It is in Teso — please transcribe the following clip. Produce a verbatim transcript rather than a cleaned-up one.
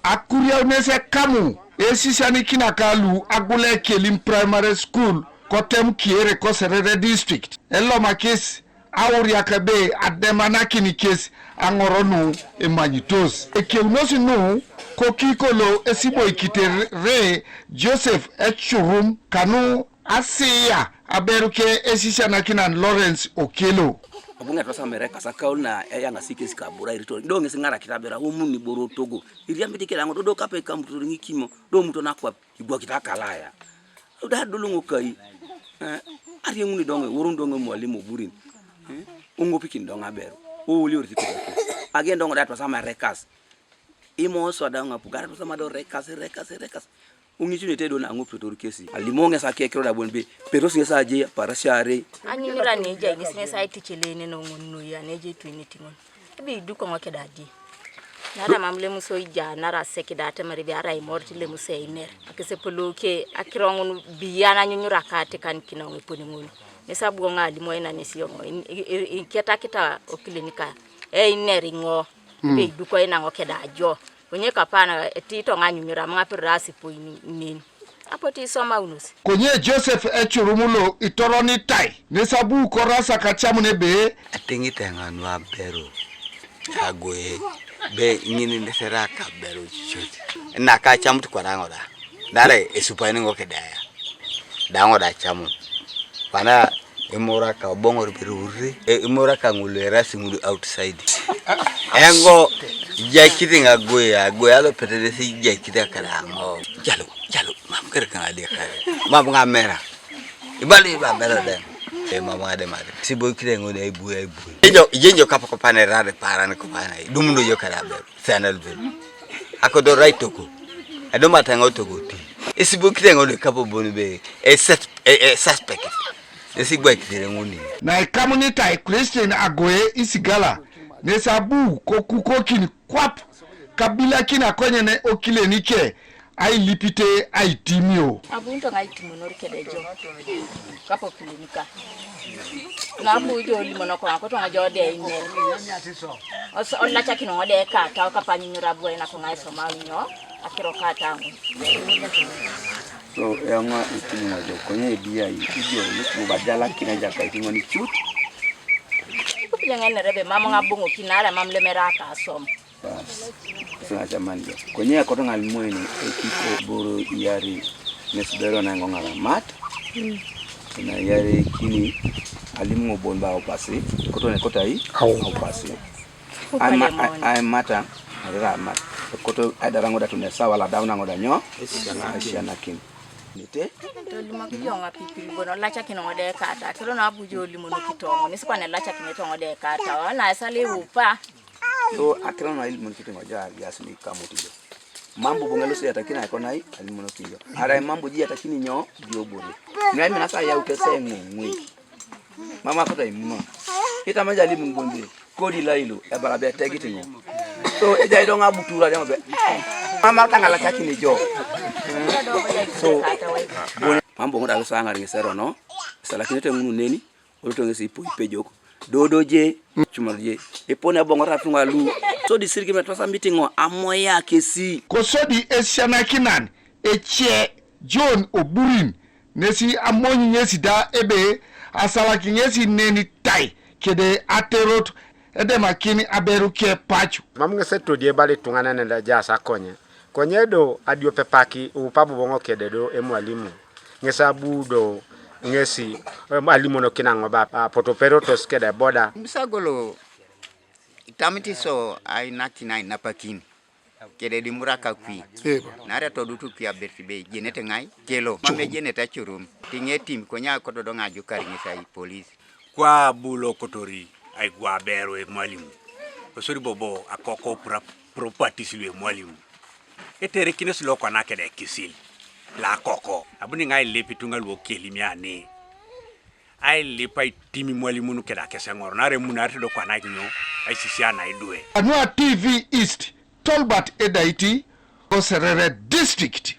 Akuriaunes ekamu esisianikinak lu agule Kelim Primary School kotem kiere ko Serere District elomakis auriak ebe ademanakin kes aŋor nu emanyitos. Ekeunos nu kokikolo esiboikitere Joseph Echurum kanu asiya aberu ke esisianakinan Lawrence Okello. Abu ŋet losamere kasakaul na eyaŋasi kes kabura irito do ŋes ŋarakit aberu aomun iboro togo iriamit kede aŋo dodo kape kamutotor ŋikimo do muto nakwap ibwakit akalaya. Da adoloŋ kai, eh, arieŋuni doŋ eworun doŋ emwalimu oburin, eh, oŋopikin doŋ aberu owoliorit kede agen doŋ da atwasama erekas. Imo swa da ŋapu gara atwasama do rekas rekas rekas. Uŋitunete do naŋopitotor kesi alimo ŋes akekiro da bon be petos ŋes aje aparasia arei. Anyunyura nejai ŋes ŋes aitichelene noŋon noi anejai tuinit ŋon. Ebe idukoŋ keda adie. Nara mam lemuso ija nara sek da atemar ebe arai imorit lemuso einer. Akesepoloke akiro ŋun biyan anyunyura katekan kinoŋ eponi ŋun. Ŋes abuoŋ alimu oinanes yoŋ iketakita okilinika einer iŋo. Ebe iduko inaŋo keda ajo. Konye kapan eti toŋanyunyura maŋ apirira asipoi nen. Apotu isomaunos. Konye Joseph Echurum lo itoronitai nesabu korasa kacamun ebe. Atiŋit eoŋ nu aberu agoe be ŋin nesera kaberu cucut. Nakacamut kwaraŋo da nare esupaini ŋo kedaya daŋo da camun. Kwana imuraka oboŋor birurri imuraka ŋulu erasi ŋulu outside. Eŋo ijaikit ŋagoe agoe alopetedesi ijaikit akaraŋo. Jalo jalo mam kerekaŋ adiakare mam ŋamera. Ibali ibabera dem. Emam ademare siboikire ŋun aibui aibui. Ijo ijenjo kapakopana erare paran kopana idumuno jo kare aberu. Senel beru akodorai toko. Edumata ŋo toko ti esibokire ŋun kapobon be esuspect. Esigwaikitere ŋun. Naikamunitai Christine Agoe Isigala nesabu kokukokin kwap kabilakin akonyen okilenike ailipite aitimio. Abunto ŋa aitimonor kedejo kapokilinika. Nabu ijo olimono koŋa kotoŋa jo de iner. Olacakin ŋo de katau kapanyunyura buai nakoŋa isomau nyo akiro kata ŋo. So eoŋa itumuŋo jo konye ebiai ijo lukuba jalakin ejakait ŋoni cut. Kupileŋenere be mam ŋa boŋokin nare mam lemere akasom. Bas. Sina chaman jo. Konye akoto ŋal moini ekiko boro iyari nesubero na ngo ŋalamat. Na iyari kini alim ŋo bon ba opasi. Koto ne kotai. Au. Opasi. Ai mata arira amat. Koto aidara ŋo da tune sawa la dauna ŋo da nyo. Asianakin. Nite. Tolimoki yoŋ apipil bon olacakin ŋo de kata kelo na abujo olimono kitoŋo nisi kwane lacakin itoŋo de kata ona esale upa. So akira na ilimun kiti ŋo ja yasmi kamuti jo. Mambo bonga lusi yatakini akonai alimuno kijo. Ara mambo ji yatakini nyo jo bore. Ngai mina sa ya utese ngwe. Mama kota imuno. Kita manja alimun bonde. Kodi lailo ebara be tegiti ŋo. So ejai do ŋa butura de ŋo be. Mama kangala kakini jo. So mambo ŋo da lusa ŋar ŋesero no. Salakinete ŋunu neni. Oloto ŋesi ipo ipejok dodo je cumar je epone aboŋor atuŋa lu sodi sirikime twasa mitiŋo amoya kesi. Kosodi esianakinan ece John Oburin nesi amony ŋesi da ebe asalaki ŋesi neni tai kede aterot edemakin aberu ke pacu. Mam ŋes etodi ebala ituŋanan ejaas akonye. Konye do adiope paki upa boboŋo kede do emwalimu. Ŋes abu do ŋesi alimonokin aŋoba apotoperotos kede boda. Misagolo itamit iso ainakin ainapakin kede dimuraka kwi. Nare todutu kwi abert be ijenete ŋai kelo mam ejenete acurum tiŋetim konye akododoŋ ajukar ŋes aipolis. Kwa abu lokotori aigwa aberu emwalimu kosodi bobo akoko properties lu emwalimu. Eterekinesi lokwana kede ekisil lakoko abuni ŋa ailip ituŋa luokelim ani ailip aitimi mwalimun kede akeseŋor nare emunarete do kwana kinyo aisisia naidwe. Anua T V East, Tolbert Edaiti, Oserere District.